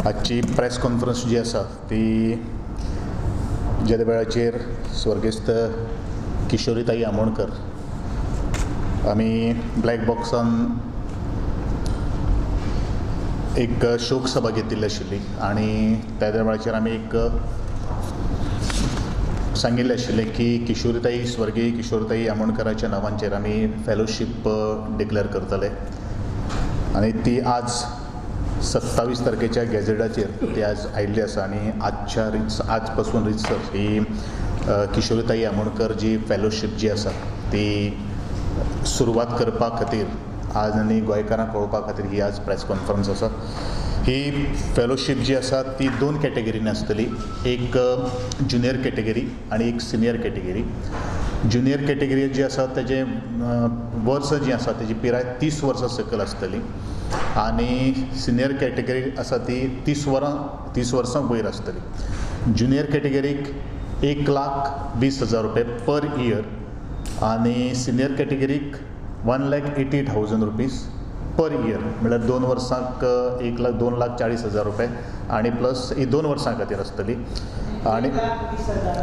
आजची press conference जी आसा ती ज्या वेळाचेर स्वर्गेस्त किशोरीताई आमोणकर आमी ब्लॅक बॉक्सान एक शोकसभा घेतिल्ली आशिल्ली आनी त्या वेळाचेर आमी एक सांगिल्लें आशिल्लें की किशोरीताई, स्वर्गीय किशोरीताई आमोणकराच्या नांवांचेर आमी फेलोशीप डिक्लेर करतले आनी ती आज 27 तारखेच्या गॅझेटाचेर ती आज आयिल्ली आसा आनी आजच्या रिच आज पासून रितसर ही किशोरीताई आमोणकर जी फेलोशीप जी आसा ती सुरवात करपा खातीर आज आनी गोंयकारांक कळोवपा खातीर ही आज प्रेस कॉन्फरन्स आसा. ही फेलोशीप जी आसा ती दोन कॅटेगरीन आसतली, एक ज्युनियर कॅटेगरी आनी एक सिनियर कॅटेगरी. ज्युनियर कॅटेगरी जी आसा तेजें वर्स जी आसा तेजी पिराय 30 वर्सां सकयल आसतली आनी सिनियर कॅटेगरी आसा ती 30 वर्सां वयर आसतली. ज्युनियर कॅटेगरीक 1,20,000 रुपये पर इयर आनी सिनियर कॅटेगरीक 1,80,000 रुपीज पर इयर, म्हळ्यार 2 वर्सांक 1,40,000 रुपये आनी प्लस ही 2 वर्सां खातीर आसतली आनी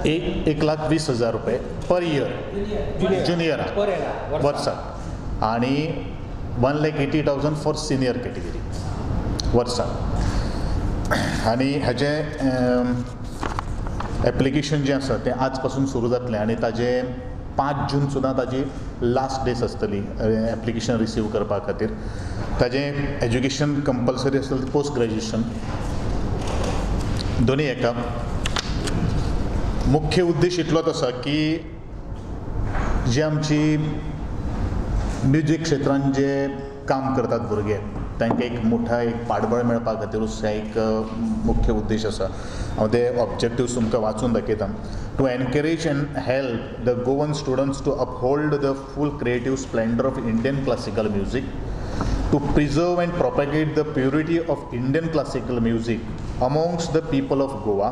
1,20,000 रुपये पर इयर ज्युनियराक वर्साक आनी 1,80,000 फॉर सिनियर कॅटेगरी वर्साक. आनी हाजें एप्लिकेशन जें आसा तें आज पासून सुरू जातलें आनी ताजें 5 जून सुद्दां ताजी लास्ट डेज आसतली एप्लिकेशन रिसीव करपा खातीर. ताजें एज्युकेशन कंपल्सरी आसतलें पोस्ट ग्रेज्युएशन दोनूय एका. मुख्य उद्देश इतलोच आसा की जी आमची म्युजीक क्षेत्रान जे काम करतात भुरगे तांकां एक मोठा एक पाठबळ मेळपा खातीरूच हें एक मुख्य उद्देश आसा. हांव ते ऑब्जेक्टिव्स तुमकां वाचून दाखयता. To encourage and help the Goan students to uphold the full creative splendour of Indian classical music, to preserve and propagate the purity of Indian classical music amongst the people of Goa,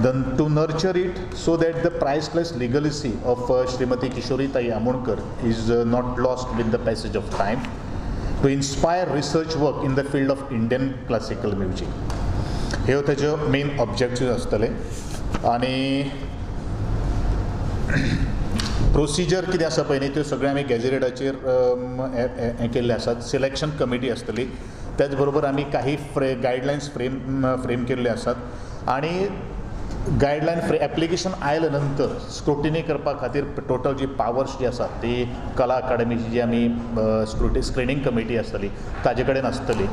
then to nurture it so that the priceless legacy of Srimati Kishori Tai Amonkar is not lost with the passage of time, to inspire research work in the field of Indian classical music. ह्यो ताज्यो main objectives आसतले. आनी procedure कितें आसा पळय न्ही त्यो सगळ्यो आमी गॅझेटाचेर हें केल्ले आसात. सिलेक्शन कमिटी आसतली, त्याच बरोबर आमी काही गायडलायन्स फ्रेम केल्ले आसात आनी गायडलायन एप्लिकेशन आयले नंतर स्क्रुटिनी करपा खातीर टोटल जी पावर्स जी आसात ती कला अकादमीची जी आमी स्क्रिनींग कमिटी आसतली ताजे कडेन आसतली.